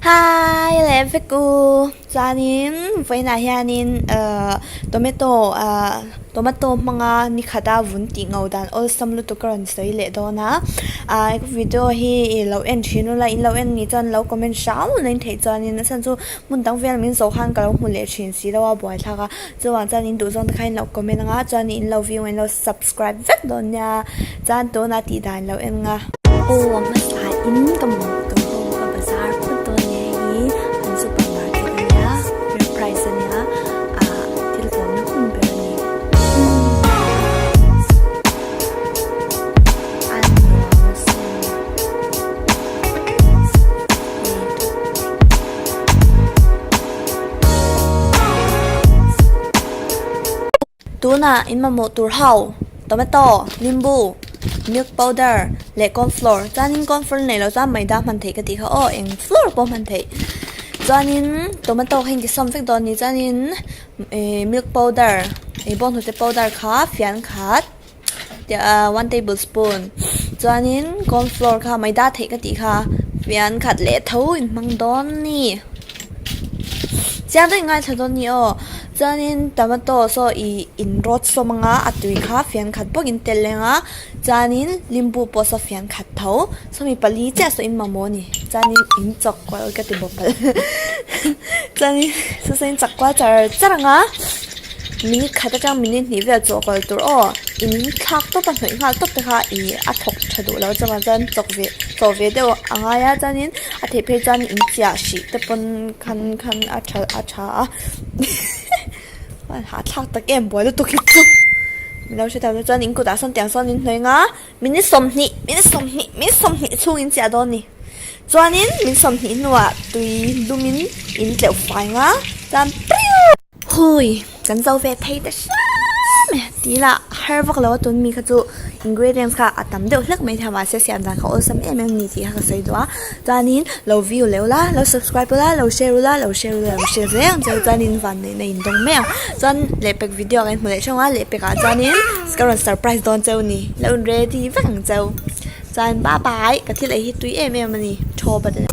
Hi leh vek u chuanin vawiinah hianin ahh tomato ahh tomato hmanga ni khata vun tih ngo dan awlsam lutuk ka rawn sawi leh dawn a ahh video hi i lo en thin ula in lo en nih chuan lo comment hram ula in theih chuanin a chhan chu hmun dang vel min zawh khan ka lo hmu leh thin si lo a buaithlak a chuvang chuan in duhzawng te kha in lo comment anga chuan in lo view in lo subscribe vek dawn nia chuan tunah tih dan lo en nga. Aw a hmasa in ka mamawh tur ho ka bazar phawt dawn nia hei hi an super market a nia fair price a nia ah thil tlawmna hun ber a ni a nuam asin. Tunah in mamawh tur ho, tomato, limbu, milk powder leh corn flour. Chuanin corn flour neih loh chuan maida hman theih ka tih kha aw, eng flour pawh hman theih. Chuanin tomato kha intisawm vek dawn a ni. Chuanin ih milk powder ih bawnghnute powder kha fian khat one tablespoon chuanin corn flour kha maida theih ka tih kha fian khat leh tho in hmang dawn a ni. Chiang deuhin ngaithla dawn a ni aw chuanin tomato saw ih in rawt sawm anga a tui kha fian khat bawk in tel leng a chuanin limbu pawh saw fian khat tho sawmi pali chiah saw in mamawh a ni chuanin in chawk kual ka ti bawk palh chuanin saw saw in chak kual char char ang a. Minute khat atang minute hnih vel chaw kal tur aw in thlak tawp a hnawih nghal tawp te kha ih a thawk tha duh lo chuan chuan chawk ve chawh ve deuh a ngai a chuanin a theih phei chuan in chiah hrih te pawn khan khan a tha a tha a hahthlak tak em buai lutuk hi chu min lo hre ta chuan in kutah sawn tiang sawn in hnawih ang a minute 20 minute 20 minute 20 chhung in chiah dawn a ni chuanin minute 20 hnuah tui lumin in tleuh fai ang a chuan piu. Hui, kan zo ve thei ta hram e tih lah har vak lo a tun mi kha chu ingredients kha a tam deuh hlek mai thei a mahse siam dan kha awlsam em em a ni tih kha ka sawi duh a chuanin lo view leh ula lo subscribe ula lo share ula lo share ula lo share zel ang che u chuanin vanneihna in dawng mai ang chuan lehpek video kan hmu leh theuh ang a lehpek ah chuanin ka rawn surprise dawn cheu a ni lo in ready vek ang cheu chuan bye bye ka thil ei hi tui em em a ni thaw bat a.